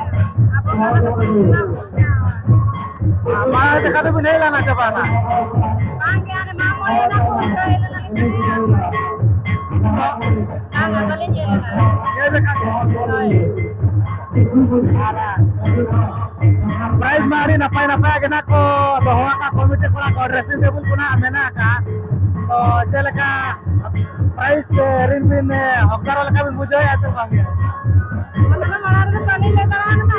ᱟᱵᱚ ᱜᱮ ᱚᱱᱟ ᱫᱚᱵᱚᱱ ᱥᱮᱬᱟ ᱵᱚᱱ ᱥᱮᱬᱟ᱾ ᱢᱟᱲᱟᱝ ᱪᱟᱠᱟ ᱫᱚᱵᱤᱱ ᱦᱮᱡ ᱞᱮᱱᱟ ᱪᱮ ᱵᱟᱝᱟ? ᱵᱟᱝ ᱜᱮ, ᱟᱞᱮ ᱢᱟᱜ ᱢᱚᱬᱮ ᱮᱱᱟ ᱠᱚ, ᱩᱱ ᱡᱚᱦᱚᱜ ᱦᱮᱡ ᱞᱮᱱᱟ ᱞᱤᱧ ᱛᱟᱦᱮᱸᱱᱟ᱾ ᱵᱟᱝᱟ, ᱵᱟᱹᱞᱤᱧ ᱦᱮᱡ ᱞᱮᱱᱟ᱾ ᱦᱮᱡ ᱟᱠᱟᱱ ᱜᱮ᱾ ᱦᱳᱭ᱾ ᱟᱨ prize ᱢᱟ ᱟᱹᱰᱤ ᱱᱟᱯᱟᱭ ᱱᱟᱯᱟᱭ ᱜᱮ ᱱᱟᱜ ᱠᱚ ᱫᱚᱦᱚ ᱟᱠᱟᱫ, ᱠᱚᱢᱤᱴᱤ ᱠᱚᱲᱟ ᱠᱚ dressing table ᱠᱚ ᱱᱟᱜ ᱢᱮᱱᱟᱜ ᱟᱠᱟᱫ᱾ ᱛᱚ ᱪᱮᱫ ᱞᱮᱠᱟ prize ᱨᱤᱱ ᱵᱤᱱ, ᱮ, ᱦᱚᱠᱫᱟᱨᱚᱜ ᱞᱮᱠᱟ ᱵᱤᱱ ᱵᱩᱡᱷᱟᱹᱣᱮᱫᱼᱟ ᱪᱮ ᱵᱟᱝ? ᱚᱱᱟ ᱫᱚ ᱢᱟᱲᱟᱝ ᱨᱮᱫᱚ ᱵᱟᱹᱞᱤᱧ ᱞᱟᱹᱭ ᱫᱟᱲᱮᱭᱟᱜ ᱠᱟᱱᱟ᱾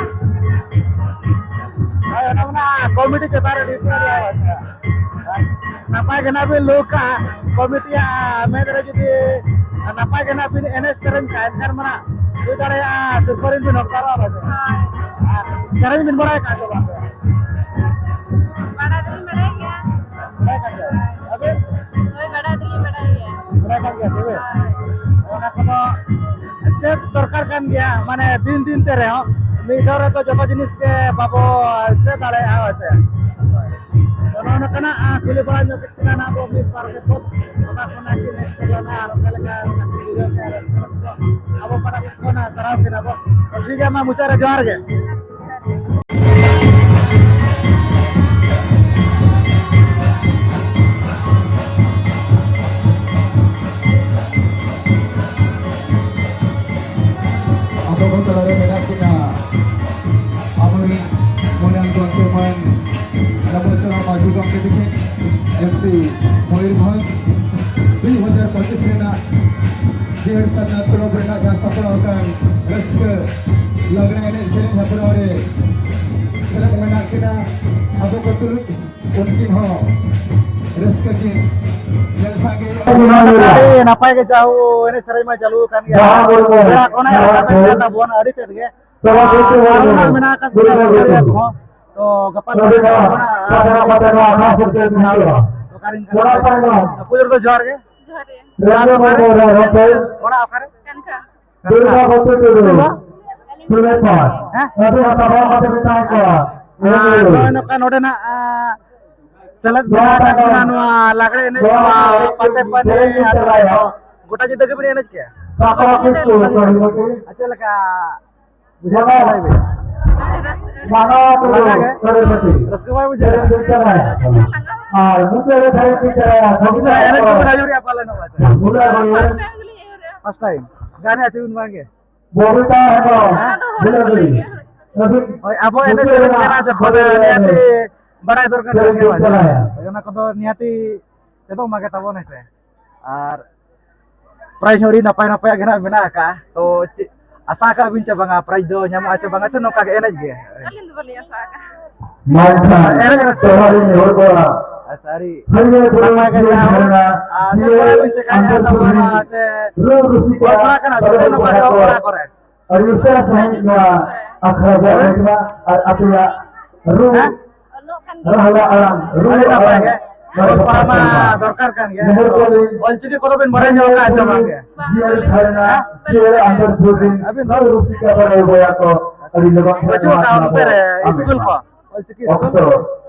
ᱦᱳᱭ, ᱚᱱᱟ ᱢᱟ ᱱᱟᱜ ᱠᱚᱢᱤᱴᱤ ᱪᱮᱛᱟᱱ ᱨᱮ depend ᱟᱭ᱾ ᱦᱳᱭ᱾ ᱱᱟᱯᱟᱭ ᱜᱮ ᱱᱟᱜ ᱵᱤᱱ ᱞᱟᱹᱭ ᱠᱟᱜᱼᱟ, ᱠᱚᱢᱤᱴᱤᱭᱟᱜ ᱢᱮᱫ ᱨᱮ ᱡᱩᱫᱤ ᱱᱟᱯᱟᱭ ᱜᱮ ᱱᱟᱜ ᱵᱤᱱ ᱮᱱᱮᱡ ᱥᱮᱨᱮᱧ ᱠᱷᱟᱱ, ᱮᱱᱠᱷᱟᱱ ᱢᱟ ᱱᱟᱜ ᱦᱩᱭ ᱫᱟᱲᱮᱭᱟᱜᱼᱟ ᱥᱤᱨᱯᱟᱹ ᱨᱤᱱ ᱵᱤᱱ ᱦᱚᱠᱫᱟᱨᱚᱜᱼᱟ ᱯᱟᱪᱮ᱾ ᱦᱳᱭ᱾ ᱟᱨ ᱥᱮᱨᱮᱧ ᱵᱤᱱ ᱵᱟᱲᱟᱭ ᱠᱟᱜᱼᱟ ᱥᱮ ᱵᱟᱝ? ᱵᱟᱲᱟᱭ ᱫᱚᱞᱤᱧ ᱵᱟᱲᱟᱭ ᱜᱮᱭᱟ᱾ ᱵᱟᱲᱟᱭ ᱠᱟᱜ ᱜᱮᱭᱟ᱾ ᱦᱳᱭ᱾ ᱟᱹᱵᱤᱱ? ᱦᱳᱭ, ᱵᱟᱲᱟᱭ ᱫᱚᱞᱤᱧ ᱵᱟᱲᱟᱭ ᱜᱮᱭᱟ᱾ ᱵᱟᱲᱟᱭ ᱠᱟᱜ ᱜᱮᱭᱟ ᱥᱮ ᱵᱤᱱ? ᱦᱳᱭ᱾ ᱚᱱᱟ ᱠᱚᱫᱚ ᱪᱮᱫ ᱫᱚᱨᱠᱟᱨ ᱠᱟᱱ ᱜᱮᱭᱟ, ᱢᱟᱱᱮ ᱫᱤᱱ ᱫᱤᱱ ᱛᱮ ᱨᱮᱦᱚᱸ ᱢᱤᱫ ᱫᱷᱟᱣ ᱨᱮᱫᱚ ᱡᱚᱛᱚ ᱡᱤᱱᱤᱥ ᱜᱮ ᱵᱟᱵᱚ ᱪᱮᱫ ᱫᱟᱲᱮᱭᱟᱜᱼᱟ, ᱦᱳᱭ ᱥᱮ? ᱦᱳᱭ᱾ ᱛᱚ ᱱᱚᱜᱼᱚ ᱱᱚᱝᱠᱟᱱᱟᱜ, ᱟ, ᱠᱩᱞᱤ ᱵᱟᱲᱟ ᱧᱚᱜ ᱠᱮᱫ ᱠᱤᱱᱟ ᱱᱟᱜ ᱵᱚ ᱢᱤᱫ ᱵᱟᱨ ᱯᱮ ᱯᱚᱫ, ᱚᱠᱟ ᱠᱷᱚᱱᱟᱜ ᱠᱤᱱ ᱮᱥᱴᱟᱨᱴ ᱞᱮᱱᱟ ᱟᱨ ᱚᱠᱟ ᱞᱮᱠᱟ ᱨᱮᱱᱟᱜ ᱠᱤᱱ ᱵᱩᱡᱷᱟᱹᱣ ᱠᱮᱫᱼᱟ ᱨᱟᱹᱥᱠᱟᱹ ᱨᱟᱹᱥᱠᱟᱹ, ᱟᱵᱚ ᱯᱟᱦᱴᱟ ᱥᱮᱫ ᱠᱷᱚᱱ, ᱟ, ᱥᱟᱨᱦᱟᱣ ᱠᱤᱱᱟ ᱵᱚ᱾ ᱛᱚ ᱴᱷᱤᱠ ᱜᱮᱭᱟ, ᱢᱟ ᱢᱩᱪᱟᱹᱫ ᱨᱮ ᱡᱚᱦᱟᱨ ᱜᱮ᱾ ᱨᱮ ᱢᱮᱱᱟᱜ ᱠᱤᱱᱟ ᱟᱵᱚᱨᱮᱱ ᱢᱟᱹᱱᱟᱱ ᱜᱚᱢᱠᱮ ᱢᱟᱱ ᱨᱟᱢᱚᱪᱚᱨᱚᱬ ᱢᱟᱹᱡᱷᱤ ᱜᱚᱢᱠᱮ ᱛᱤᱠᱤᱱ, ᱮᱢ ᱯᱤ ᱢᱚᱭᱩᱨᱵᱷᱚᱸᱡᱽ᱾ ᱫᱩ ᱦᱟᱡᱟᱨ ᱯᱚᱸᱪᱤᱥ ᱨᱮᱱᱟᱜ ᱡᱤᱭᱟᱹᱲ ᱥᱟᱨᱱᱟ ᱯᱚᱨᱚᱵᱽ ᱨᱮᱱᱟᱜ ᱡᱟᱦᱟᱸ ᱥᱟᱯᱲᱟᱣ ᱟᱠᱟᱱ ᱨᱟᱹᱥᱠᱟᱹ ᱞᱟᱜᱽᱲᱮ ᱮᱱᱮᱡ ᱥᱮᱨᱮᱧ ᱦᱮᱯᱨᱟᱣ ᱨᱮ ᱥᱮᱞᱮᱫ ᱢᱮᱱᱟᱜ ᱠᱤᱱᱟ ᱟᱵᱚ ᱠᱚ ᱛᱩᱞᱩᱡ᱾ ᱩᱱᱠᱤᱱ ᱦᱚᱸ ᱨᱟᱹᱥᱠᱟᱹ ᱠᱤᱱ ᱧᱮᱞ ᱥᱟᱸᱜᱮᱭᱮᱫᱼᱟ᱾ ᱟᱹᱰᱤ ᱱᱟᱯᱟᱭ ᱜᱮ ᱡᱟᱦᱳ ᱮᱱᱮᱡ ᱥᱮᱨᱮᱧ ᱢᱟ ᱪᱟᱹᱞᱩ ᱟᱠᱟᱱ ᱜᱮᱭᱟ᱾ ᱯᱮᱲᱟ ᱠᱚ ᱱᱟᱜ ᱨᱟᱠᱟᱵ ᱮᱱ ᱜᱮᱭᱟ ᱛᱟᱵᱚᱱ ᱟᱹᱰᱤ ᱛᱮᱫ ᱜᱮ᱾ ᱟᱨ ᱟᱨᱦᱚᱸ ᱱᱟᱜ ᱢᱮᱱᱟᱜ ᱟᱠᱟᱫ ᱵᱚᱱᱟ ᱵᱩᱡᱷᱟᱹᱣᱤᱭᱟᱹ ᱠᱚᱦᱚᱸ᱾ ᱛᱚ ᱜᱟᱯᱟ ᱱᱚᱰᱮ ᱫᱚ ᱟᱵᱚᱱᱟᱜ ᱚᱠᱟᱨᱮᱱ ᱠᱟᱱᱟ ᱯᱮ ᱥᱮ? ᱯᱩᱭᱞᱩ ᱨᱮᱫᱚ ᱡᱚᱦᱟᱨ ᱜᱮ᱾ ᱡᱚᱦᱟᱨ ᱜᱮ᱾ ᱚᱲᱟᱜ ᱫᱚ ᱚᱠᱟᱨᱮ? ᱚᱲᱟᱜ ᱚᱠᱟᱨᱮ? ᱠᱟᱱᱠᱟ᱾ ᱫᱩᱨᱜᱟ ᱵᱚᱛᱤ ᱴᱩᱰᱩ, ᱥᱩᱞᱮᱯᱟᱲ᱾ ᱦᱮᱸ? ᱟᱹᱛᱩ ᱟᱥᱟ ᱵᱷᱟᱵᱽ ᱠᱟᱛᱮ ᱢᱤᱫᱴᱟᱝ ᱠᱚ᱾ ᱟᱨ ᱱᱚᱜᱼᱚᱭ ᱱᱚᱝᱠᱟ ᱱᱚᱰᱮᱱᱟᱜ, ᱟ, ᱥᱮᱞᱮᱫ ᱢᱮᱱᱟᱜ ᱟᱠᱟᱫ ᱵᱚᱱᱟ ᱱᱚᱣᱟ ᱞᱟᱜᱽᱲᱮ ᱮᱱᱮᱡ, ᱱᱚᱣᱟ ᱯᱟᱛᱮ ᱯᱟᱹᱱᱤ ᱟᱹᱛᱩ ᱨᱮᱫᱚ ᱜᱚᱴᱟ ᱧᱤᱫᱟᱹ ᱜᱮᱵᱤᱱ ᱮᱱᱮᱡ ᱠᱮᱜᱼᱟ? ᱥᱟᱯᱲᱟᱣ ᱠᱚ ᱠᱚ ᱟᱨ ᱪᱮᱫ ᱞᱮᱠᱟ ᱵᱩᱡᱷᱟᱹᱣ ᱠᱮᱫᱟ ᱞᱟᱹᱭ ᱵᱤᱱ? ᱢᱟᱱᱟᱣ ᱟᱹᱛᱩ ᱞᱟᱸᱜᱟ ᱜᱮ? ᱥᱚᱨᱚᱥᱚᱛᱤ᱾ ᱨᱟᱹᱥᱠᱟᱹ ᱵᱟᱭ ᱵᱩᱡᱷᱟᱹᱣ ᱮᱫᱟ? ᱥᱮᱨᱮᱧ ᱪᱟᱞᱟᱜᱼᱟ᱾ ᱟᱨ ᱢᱩᱪᱟᱹᱫ ᱨᱮ ᱥᱮᱨᱮᱧ ᱪᱟᱞᱟᱜᱼᱟ᱾ ᱩᱱᱠᱩ ᱫᱚ ᱮᱱᱮᱡ ᱠᱚ ᱵᱟᱲᱟᱭ ᱡᱳᱨ ᱜᱮᱭᱟ ᱯᱟᱞᱮᱱ ᱦᱚᱸ ᱯᱟᱪᱮ᱾ ᱵᱩᱞᱟ ᱵᱚᱞᱮ᱾ First time? ᱜᱟᱱ ᱟᱪᱮ ᱵᱤᱱ ᱵᱟᱝ ᱜᱮ? ᱵᱚᱵᱤᱛᱟ ᱦᱮᱢᱵᱨᱚᱢ, ᱵᱤᱞᱟᱹᱛᱤ᱾ ᱦᱳᱭ, ᱟᱵᱚ ᱮᱱᱮᱡ ᱥᱮᱨᱮᱧ ᱠᱟᱱᱟ ᱡᱚᱠᱷᱚᱱ ᱱᱤᱦᱟᱹᱛᱤ ᱵᱟᱲᱟᱭ ᱫᱚᱨᱠᱟᱨ ᱠᱟᱱ ᱜᱮᱭᱟ᱾ ᱦᱳᱭ, ᱚᱱᱟ ᱠᱚᱫᱚ ᱱᱤᱦᱟᱹᱛᱤ ᱪᱮᱫᱚᱜ ᱢᱟᱜᱮ ᱛᱟᱵᱚᱱ, ᱦᱮᱸ ᱥᱮ? ᱟᱨ prize ᱦᱚᱸ ᱟᱹᱰᱤ ᱱᱟᱯᱟᱭ ᱱᱟᱯᱟᱭᱟᱜ ᱜᱮ ᱱᱟᱜ ᱢᱮᱱᱟᱜ ᱟᱠᱟᱫᱼᱟ᱾ ᱛᱚ ᱪᱮᱫ ᱟᱥᱟ ᱟᱠᱟᱫ ᱵᱤᱱ ᱪᱮ ᱵᱟᱝᱟ, prize ᱫᱚ ᱧᱟᱢᱚᱜᱼᱟ ᱪᱮ ᱵᱟᱝᱟ, ᱪᱮ ᱱᱚᱝᱠᱟ ᱜᱮ ᱮᱱᱮᱡ ᱜᱮ? ᱟᱹᱞᱤᱧ ᱫᱚ ᱵᱟᱹᱞᱤᱧ ᱟᱥᱟ ᱟᱠᱟᱫᱼᱟ᱾ ᱢᱟᱱᱠᱷᱟᱱ ᱮᱱᱮᱡ ᱨᱟᱹᱥᱠᱟᱹ᱾ ᱛᱚᱦᱟᱨᱤ ᱱᱮᱦᱚᱨ ᱠᱚᱣᱟ᱾ ᱟᱪᱪᱷᱟ, ᱟᱹᱰᱤ ᱦᱟᱹᱨᱭᱟᱹᱲ ᱱᱟᱯᱟᱭ ᱜᱮ ᱯᱩᱨᱟᱹᱣ ᱡᱟᱦᱟᱸ ᱦᱚᱸ᱾ ᱡᱤᱭᱚᱱ ᱨᱮᱱᱟᱜ ᱟᱨ ᱪᱮᱫ ᱠᱚᱨᱮ ᱵᱤᱱ ᱪᱮᱠᱟᱭᱮᱫᱼᱟ ᱛᱟᱵᱚᱱᱟ ᱪᱮ? ᱨᱩ ᱨᱩᱥᱤᱠᱟ ᱚᱞ ᱯᱟᱲᱦᱟᱣ ᱠᱟᱱᱟ ᱵᱤᱱ ᱪᱮ ᱱᱚᱝᱠᱟ ᱜᱮ ᱚᱞ ᱯᱟᱲᱦᱟᱣ ᱠᱚᱨᱮ? ᱟᱹᱰᱤ ᱩᱥᱟᱹᱨᱟ ᱥᱟᱺᱦᱤᱡ ᱱᱚᱣᱟ ᱟᱠᱷᱲᱟ ᱵᱚ ᱮᱱᱮᱡ ᱢᱟ ᱟᱨ ᱟᱯᱮᱭᱟᱜ ᱨᱩ ᱦᱮᱸ? ᱨᱟᱦᱞᱟ ᱟᱲᱟᱝ, ᱨᱩ ᱟᱹᱰᱤ ᱱᱟᱯᱟᱭ ᱟᱲᱟᱝ ᱜᱮ᱾ ᱱᱚᱰᱮ ᱚᱞ ᱯᱟᱲᱦᱟᱣ ᱢᱟ ᱯᱟᱥᱱᱟᱣ ᱮᱱᱟ᱾ ᱫᱚᱨᱠᱟᱨ ᱠᱟᱱ ᱜᱮᱭᱟ᱾ ᱱᱮᱦᱚᱨ ᱛᱚ ᱠᱚᱞᱤᱧ ᱚᱞᱪᱤᱠᱤ ᱠᱚᱫᱚ ᱵᱤᱱ ᱵᱟᱲᱟᱭ ᱧᱚᱜ ᱟᱠᱟᱫᱼᱟ ᱪᱮ ᱵᱟᱝ ᱜᱮ? ᱡᱤᱭᱟᱹᱲ ᱥᱟᱨᱱᱟ, ᱦᱮᱸ? ᱡᱤᱭᱟᱹᱲ ᱟᱱᱫᱚᱨ ᱡᱩᱫᱤ ᱟᱹᱵᱤᱱ ᱫᱚ? ᱨᱩ ᱨᱩᱥᱤᱠᱟ ᱵᱟᱲᱟᱭ ᱵᱚᱭᱟ ᱠᱚ ᱟᱹᱰᱤ ᱞᱚᱜᱚᱱ ᱵᱟᱹᱪᱩᱜ ᱟᱠᱟᱫᱼᱟ ᱚᱱᱛᱮ ᱨᱮ ᱟᱢᱮᱫ ᱥᱠᱩᱞ ᱢᱟ᱾ ᱠᱚ? ᱚᱞᱪᱤᱠᱤ ᱥᱠᱩᱞ? ᱚᱠᱛᱚ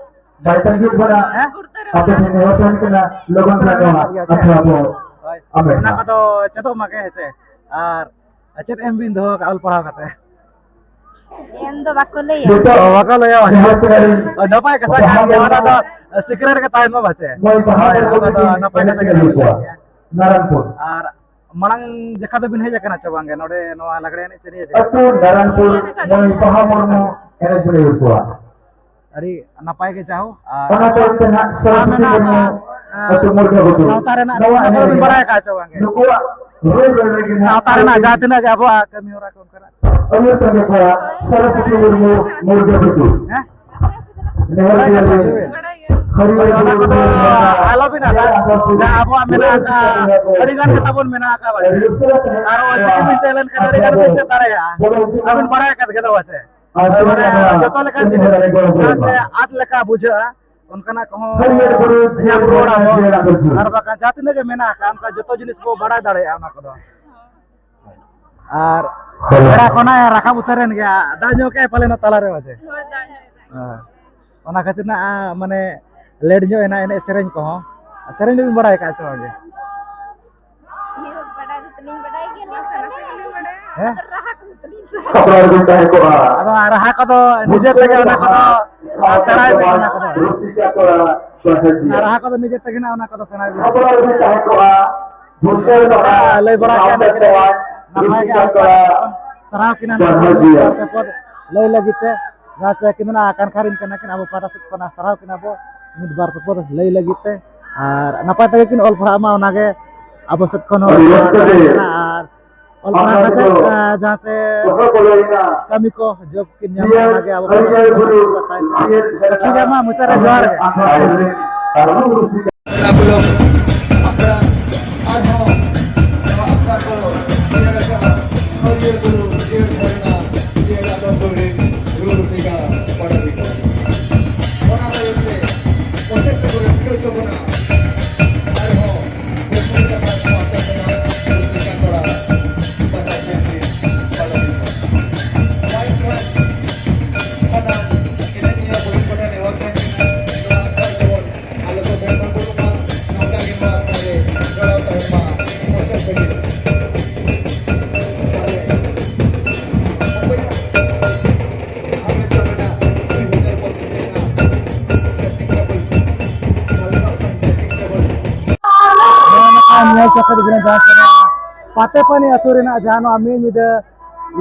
ᱵᱟᱭ ᱛᱟᱺᱜᱤ ᱵᱚᱱᱟ, ᱦᱮᱸ? ᱟᱯᱮ ᱴᱷᱮᱱ ᱱᱮᱦᱚᱨ ᱛᱟᱦᱮᱱ ᱠᱟᱱᱟ, ᱞᱚᱜᱚᱱ ᱫᱷᱟᱨᱟ ᱱᱚᱣᱟ ᱢᱮᱱᱟᱜ ᱜᱮᱭᱟ ᱥᱮ? ᱟᱠᱷᱲᱟ ᱵᱚ ᱦᱳᱭ᱾ ᱟᱢᱮᱫ ᱚᱱᱟ ᱢᱟ᱾ ᱠᱚᱫᱚ ᱪᱮᱫᱚᱜ ᱢᱟ ᱜᱮ, ᱦᱮᱸ ᱥᱮ? ᱟᱨ ᱪᱮᱫ ᱮᱢ ᱵᱤᱱ ᱫᱚᱦᱚ ᱠᱟᱜᱼᱟ ᱚᱞ ᱯᱟᱲᱦᱟᱣ ᱠᱟᱛᱮ? ᱮᱢ ᱫᱚ ᱵᱟᱠᱚ ᱞᱟᱹᱭᱟ᱾ ᱱᱤᱛᱚᱜ ᱚ, ᱵᱟᱠᱚ ᱞᱟᱹᱭᱟ᱾ ᱡᱟᱦᱟᱸ ᱛᱤᱱᱟᱹᱜ ᱤᱧ ᱱᱟᱯᱟᱭ ᱠᱟᱛᱷᱟ ᱠᱟᱱ ᱜᱮᱭᱟ, ᱚᱱᱟ ᱫᱚ secret ᱜᱮ ᱛᱟᱦᱮᱱ ᱢᱟ ᱵᱟᱪᱮ᱾ ᱢᱟᱹᱭ ᱯᱟᱲᱦᱟᱣ ᱦᱳᱭ, ᱠᱚ ᱚᱱᱟ ᱫᱚ ᱞᱟᱹᱜᱤᱫ ᱱᱟᱯᱟᱭ ᱠᱟᱛᱷᱟ ᱮᱱᱮᱡ ᱜᱮ ᱠᱟᱱᱟ ᱞᱟᱹᱭ ᱠᱚᱣᱟ᱾ ᱜᱮᱭᱟ᱾ ᱱᱟᱨᱟᱭᱚᱱᱯᱩᱨ᱾ ᱟᱨ ᱢᱟᱲᱟᱝ ᱡᱟᱠᱷᱟ ᱫᱚᱵᱤᱱ ᱦᱮᱡ ᱟᱠᱟᱱᱟ ᱪᱮ ᱵᱟᱝᱜᱮ ᱱᱚᱰᱮ ᱱᱚᱣᱟ ᱞᱟᱜᱽᱲᱮ ᱮᱱᱮᱡ ᱥᱮᱨᱮᱧ ᱡᱟᱠᱷᱟ? ᱟᱹᱛᱩ ᱱᱟᱨᱟᱱᱯᱩᱨ ᱢᱟᱹᱭ ᱵᱟᱦᱟ ᱢᱩᱨᱢᱩ ᱮᱱᱮᱡ ᱵᱤᱱ ᱟᱹᱭᱩᱨ ᱠᱚᱣᱟ᱾ ᱟᱹᱰᱤ ᱱᱟᱯᱟᱭ ᱜᱮ ᱡᱟᱦᱳ᱾ ᱟᱨ ᱚᱱᱟ ᱛᱟᱭᱚᱢ ᱛᱮ ᱱᱟᱜ ᱡᱟᱦᱟᱸ ᱥᱚᱨᱚᱥᱚᱛᱤ ᱢᱮᱱᱟᱜ ᱢᱩᱨᱢᱩ ᱟᱠᱟᱫ, ᱟᱹᱛᱩ ᱢᱩᱨᱜᱟᱹ ᱜᱷᱩᱴᱩ᱾ ᱥᱟᱶᱛᱟ ᱨᱮᱱᱟᱜ ᱱᱚᱣᱟ ᱱᱚᱣᱟ ᱠᱚᱫᱚ ᱵᱤᱱ ᱮᱱᱮᱡ ᱵᱟᱲᱟᱭ ᱟᱠᱟᱫ ᱪᱮ ᱵᱟᱝᱜᱮ? ᱱᱩᱠᱩᱣᱟᱜ ᱨᱩ ᱨᱟᱹᱲ ᱨᱮᱜᱮ ᱱᱟᱜ ᱥᱟᱶᱛᱟ ᱨᱮᱱᱟᱜ ᱡᱟᱦᱟᱸ ᱛᱤᱱᱟᱹᱜ ᱜᱮ ᱟᱵᱚᱣᱟᱜ ᱠᱟᱹᱢᱤ ᱦᱚᱨᱟ ᱠᱚ ᱚᱱᱠᱟᱱᱟᱜ᱾ ᱟᱹᱭᱩᱨ ᱛᱟᱸᱜᱤ ᱠᱚᱲᱟ, ᱥᱚᱨᱚᱥᱚᱛᱤ ᱢᱩᱨᱢᱩ ᱢᱩᱨᱜᱟᱹ ᱜᱷᱩᱴᱩ᱾ ᱦᱮᱸ? ᱱᱮᱦᱚᱨ ᱵᱟᱲᱟᱭ ᱜᱮᱭᱟ ᱯᱮ ᱡᱮ ᱪᱮ? ᱦᱳᱭ, ᱚᱱᱟ ᱠᱚᱫᱚ ᱟᱞᱚᱵᱤᱱ ᱟᱫᱟ᱾ ᱡᱟᱦᱟᱸ ᱟᱵᱚᱣᱟᱜ ᱢᱮᱱᱟᱜ ᱟᱠᱟᱫ, ᱟᱹᱰᱤ ᱜᱟᱱ ᱜᱮ ᱛᱟᱵᱚᱱ ᱢᱮᱱᱟᱜ ᱟᱠᱟᱫ ᱯᱟᱪᱮ᱾ ᱟᱨ ᱚᱞᱪᱤᱠᱤ ᱵᱤᱱ ᱪᱮᱫ ᱞᱮᱱᱠᱷᱟᱱ ᱟᱹᱰᱤ ᱜᱟᱱ ᱵᱤᱱ ᱪᱮᱫ ᱫᱟᱲᱮᱭᱟᱜᱼᱟ᱾ ᱟᱹᱵᱤᱱ ᱵᱟᱲᱟᱭ ᱟᱠᱟᱫ ᱜᱮ ᱫᱚ ᱯᱟᱪᱮ᱾ ᱢᱟᱱᱮ ᱡᱚᱛᱚ ᱞᱮᱠᱟᱱ ᱡᱤᱱᱤᱥ ᱡᱟᱦᱟᱸ ᱪᱮ ᱟᱫ ᱞᱮᱠᱟ ᱵᱩᱡᱷᱟᱹᱜᱼᱟ, ᱚᱱᱠᱟᱱᱟᱜ ᱠᱚᱦᱚᱸ ᱧᱟᱢ ᱨᱩᱣᱟᱹᱲ ᱟᱵᱚᱱ᱾ ᱟᱨ ᱵᱟᱠᱷᱟᱱ ᱡᱟᱦᱟᱸ ᱛᱤᱱᱟᱹᱜ ᱜᱮ ᱢᱮᱱᱟᱜ ᱟᱠᱟᱫ, ᱚᱱᱠᱟ ᱡᱚᱛᱚ ᱡᱤᱱᱤᱥ ᱵᱚ ᱵᱟᱲᱟᱭ ᱫᱟᱲᱮᱭᱟᱜᱼᱟ ᱚᱱᱟ ᱠᱚᱫᱚ᱾ ᱟᱨ ᱵᱮᱲᱟ ᱠᱷᱚᱱᱟᱜ ᱮ ᱨᱟᱠᱟᱵ ᱩᱛᱟᱹᱨᱮᱱ ᱜᱮᱭᱟ, ᱫᱟᱜ ᱧᱚᱜ ᱠᱟᱜᱼᱟᱭ ᱯᱟᱞᱮᱱ ᱛᱟᱞᱟᱨᱮ ᱵᱟᱡᱮ᱾ ᱦᱳᱭ, ᱫᱟᱜ ᱧᱚᱜ ᱠᱟᱜᱼᱟᱭ᱾ ᱦᱮᱸ᱾ ᱚᱱᱟ ᱠᱷᱟᱹᱛᱤᱨ ᱱᱟᱜ, ᱟ, ᱢᱟᱱᱮ, ᱞᱮᱴ ᱧᱚᱜ ᱮᱱᱟ ᱮᱱᱮᱡ ᱥᱮᱨᱮᱧ ᱠᱚᱦᱚᱸ᱾ ᱥᱮᱨᱮᱧ ᱫᱚᱵᱤᱱ ᱵᱟᱲᱟᱭ ᱟᱠᱟᱫᱼᱟ ᱪᱮ ᱵᱟᱝᱜᱮ? ᱤᱭᱟᱹ, ᱵᱟᱰᱟᱭ ᱫᱚ ᱛᱟᱹᱞᱤᱧ ᱵᱟᱰᱟᱭ ᱜᱮᱭᱟᱞᱤᱧ, ᱥᱮᱬᱟ ᱥᱮᱬᱟ ᱞᱤᱧ ᱵᱟᱰᱟᱭᱟ᱾ ᱦᱮᱸ? ᱟᱫᱚ ᱨᱟᱦᱟ ᱠᱚᱫᱚ ᱛᱟᱹᱞᱤᱧ ᱥᱟᱯᱲᱟᱣ ᱨᱮᱵᱚᱱ ᱛᱟᱦᱮᱸ ᱠᱚᱜᱼᱟ᱾ ᱟᱫᱚ ᱨᱟᱦᱟ ᱠᱚᱫᱚ ᱱᱤᱡᱮ ᱛᱮᱜᱮ ᱚᱱᱟ ᱠᱚᱫᱚ ᱥᱮᱬᱟᱭ ᱵᱤᱱ, ᱚᱱᱟ ᱠᱚᱫᱚ᱾ ᱨᱩᱥᱤᱠᱟ ᱠᱚᱲᱟ ᱵᱟᱦᱟᱡᱤᱭᱟ᱾ ᱨᱟᱦᱟ ᱠᱚᱫᱚ ᱱᱤᱡᱮ ᱛᱮᱜᱮ ᱱᱟᱜ ᱚᱱᱟ ᱠᱚᱫᱚ ᱥᱮᱬᱟᱭ ᱵᱤᱱ᱾ ᱥᱟᱯᱲᱟᱣ ᱨᱮᱵᱚᱱ ᱛᱟᱦᱮᱸ ᱠᱚᱜᱼᱟ᱾ ᱵᱩᱡᱷᱟᱹᱣ ᱱᱚᱝᱠᱟ ᱠᱟᱜᱼᱟ, ᱞᱟᱹᱭ ᱵᱟᱲᱟ ᱠᱮᱫ ᱥᱟᱶᱛᱟ ᱞᱮᱠᱟ ᱥᱮᱵᱟ, ᱱᱟᱯᱟᱭ ᱜᱮ ᱨᱩᱥᱤᱠᱟ ᱟᱵᱚ ᱠᱚᱲᱟ ᱯᱟᱦᱴᱟ ᱥᱮᱫ ᱠᱷᱚᱱ ᱥᱟᱨᱦᱟᱣ ᱠᱤᱱᱟ ᱱᱟᱯᱟᱭ ᱵᱟᱦᱟᱡᱤᱭᱟ᱾ ᱵᱟᱨ ᱯᱮ ᱯᱚᱫ ᱞᱟᱹᱭ ᱞᱟᱹᱜᱤᱫ ᱛᱮ, ᱡᱟᱦᱟᱸ ᱪᱮ ᱠᱤᱱ ᱚᱱᱟ ᱠᱟᱱᱠᱷᱟ ᱨᱤᱱ ᱠᱟᱱᱟ ᱠᱤᱱ, ᱟᱵᱚ ᱯᱟᱦᱴᱟ ᱥᱮᱫ ᱠᱷᱚᱱ ᱥᱟᱨᱦᱟᱣ ᱠᱤᱱᱟ ᱵᱚ ᱢᱤᱫ ᱵᱟᱨ ᱯᱮ ᱯᱚᱫ ᱞᱟᱹᱭ ᱞᱟᱹᱜᱤᱫ ᱛᱮ᱾ ᱟᱨ ᱱᱟᱯᱟᱭ ᱛᱮᱜᱮ ᱠᱤᱱ ᱚᱞ ᱯᱟᱲᱦᱟᱜ ᱢᱟ, ᱚᱱᱟᱜᱮ ᱟᱵᱚ ᱥᱮᱫ ᱠᱷᱚᱱ ᱦᱚᱸ ᱟᱹᱰᱤ ᱨᱟᱹᱥᱠᱟᱹ ᱛᱟᱦᱮᱱ ᱜᱮ᱾ ᱠᱟᱱᱟ᱾ ᱟᱨ ᱚᱞ ᱯᱟᱲᱦᱟᱣ ᱠᱟᱛᱮ, ᱟᱸ, ᱡᱟᱦᱟᱸ ᱥᱮ ᱠᱟᱹᱢᱤ ᱠᱚ, ᱡᱚᱵ ᱠᱤᱱ ᱧᱟᱢᱟ, ᱚᱱᱟᱜᱮ ᱟᱵᱚ ᱠᱚ ᱟᱥᱤᱨᱵᱟᱫᱽ ᱛᱟᱦᱮᱱ ᱠᱟᱱᱟ᱾ ᱛᱚ ᱴᱷᱤᱠ ᱜᱮᱭᱟ, ᱢᱟ ᱢᱩᱪᱟᱹᱫ ᱨᱮ ᱡᱚᱦᱟᱨ ᱜᱮ᱾ ᱱᱚᱜᱼᱚᱭ ᱱᱚᱝᱠᱟ ᱧᱮᱞ ᱪᱟᱯᱮ ᱫᱚ ᱵᱮᱱᱟᱣ ᱡᱟᱦᱟᱸ ᱠᱟᱱᱟ᱾ ᱯᱟᱛᱮᱯᱟᱱᱤ ᱟᱹᱛᱩ ᱨᱮᱱᱟᱜ ᱡᱟᱦᱟᱸ ᱱᱚᱣᱟ ᱢᱤᱫ ᱧᱤᱫᱟᱹ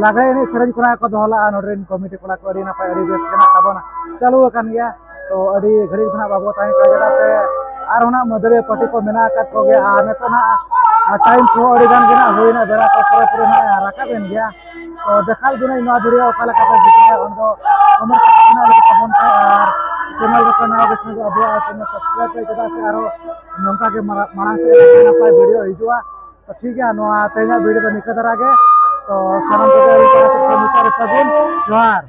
ᱞᱟᱜᱽᱲᱮ ᱮᱱᱮᱡ ᱥᱮᱨᱮᱧ ᱠᱚᱨᱟᱣ ᱠᱚ ᱫᱚᱦᱚ ᱞᱟᱜᱼᱟ, ᱱᱚᱰᱮ ᱨᱮᱱ ᱠᱚᱢᱤᱴᱤ ᱠᱚᱲᱟ ᱠᱚ ᱟᱹᱰᱤ ᱱᱟᱯᱟᱭ, ᱟᱹᱰᱤ ᱵᱮᱥ ᱜᱮ ᱱᱟᱜ ᱛᱟᱵᱚᱱ ᱪᱟᱹᱞᱩ ᱟᱠᱟᱱ ᱜᱮᱭᱟ᱾ ᱛᱚ ᱟᱹᱰᱤ ᱜᱷᱟᱹᱲᱤᱡ ᱫᱚ ᱱᱟᱜ ᱵᱟᱵᱚ ᱛᱟᱦᱮᱸ ᱠᱟᱱᱟ, ᱪᱮᱫᱟᱜ ᱥᱮ ᱟᱨᱦᱚᱸ ᱱᱟᱜ ᱢᱟᱹᱫᱟᱹᱲᱤᱭᱟᱹ ᱯᱟᱹᱴᱤ ᱠᱚ ᱢᱮᱱᱟᱜ ᱟᱠᱟᱫ ᱠᱚᱜᱮᱭᱟ᱾ ᱟᱨ ᱱᱤᱛᱚᱜ ᱱᱟᱜ ᱴᱟᱭᱤᱢ ᱠᱚᱦᱚᱸ ᱟᱹᱰᱤ ᱜᱟᱱ ᱜᱮ ᱱᱟᱜ ᱦᱩᱭᱱᱟ, ᱵᱮᱲᱟ ᱠᱚ ᱯᱩᱨᱟᱹ ᱯᱩᱨᱟᱹ ᱱᱟᱜ ᱨᱟᱠᱟᱵ ᱮᱱ ᱜᱮᱭᱟ᱾ ᱛᱚ ᱫᱮᱠᱷᱟᱣ ᱵᱤᱱᱟᱹᱧ ᱱᱚᱣᱟ ᱵᱷᱤᱰᱤᱭᱳ ᱚᱠᱟ ᱞᱮᱠᱟ ᱯᱮ ᱵᱩᱡᱷᱟᱹᱣᱟ, ᱚᱱᱟ ᱫᱚ ᱠᱚᱢᱮᱱᱴ ᱠᱟᱛᱮ ᱜᱮ ᱱᱟᱜ ᱞᱟᱹᱭ ᱛᱟᱵᱚᱱ ᱯᱮ᱾ ᱟᱨ ᱪᱮᱱᱮᱞ ᱨᱮᱯᱮ ᱱᱟᱣᱟ ᱜᱮ ᱠᱷᱟᱱ ᱫᱚ ᱟᱵᱚᱣᱟᱜ ᱪᱮᱱᱮᱞ ᱥᱟᱵᱥᱠᱨᱟᱭᱤᱵ ᱯᱮ, ᱪᱮᱫᱟᱜ ᱥᱮ ᱟᱨᱦᱚᱸ ᱱᱚᱝᱠᱟ ᱜᱮ ᱢᱟᱲᱟᱝ, ᱢᱟᱲᱟᱝ ᱥᱮᱫ ᱱᱟᱯᱟᱭ ᱱᱟᱯᱟᱭ ᱵᱷᱤᱰᱤᱭᱳ ᱦᱤᱡᱩᱜᱼᱟ᱾ ᱛᱚ ᱴᱷᱤᱠ ᱜᱮᱭᱟ, ᱱᱚᱣᱟ ᱛᱮᱦᱮᱧᱟᱜ ᱵᱷᱤᱰᱤᱭᱳ ᱫᱚ ᱱᱤᱝᱠᱟᱹ ᱫᱷᱟᱨᱟ ᱜᱮ᱾ ᱛᱚ ᱥᱟᱱᱟᱢ ᱠᱚᱜᱮ ᱟᱹᱰᱤ ᱥᱟᱨᱦᱟᱣ, ᱢᱩᱪᱟᱹᱫ ᱨᱮ ᱥᱟᱹᱜᱩᱱ ᱡᱚᱦᱟᱨ᱾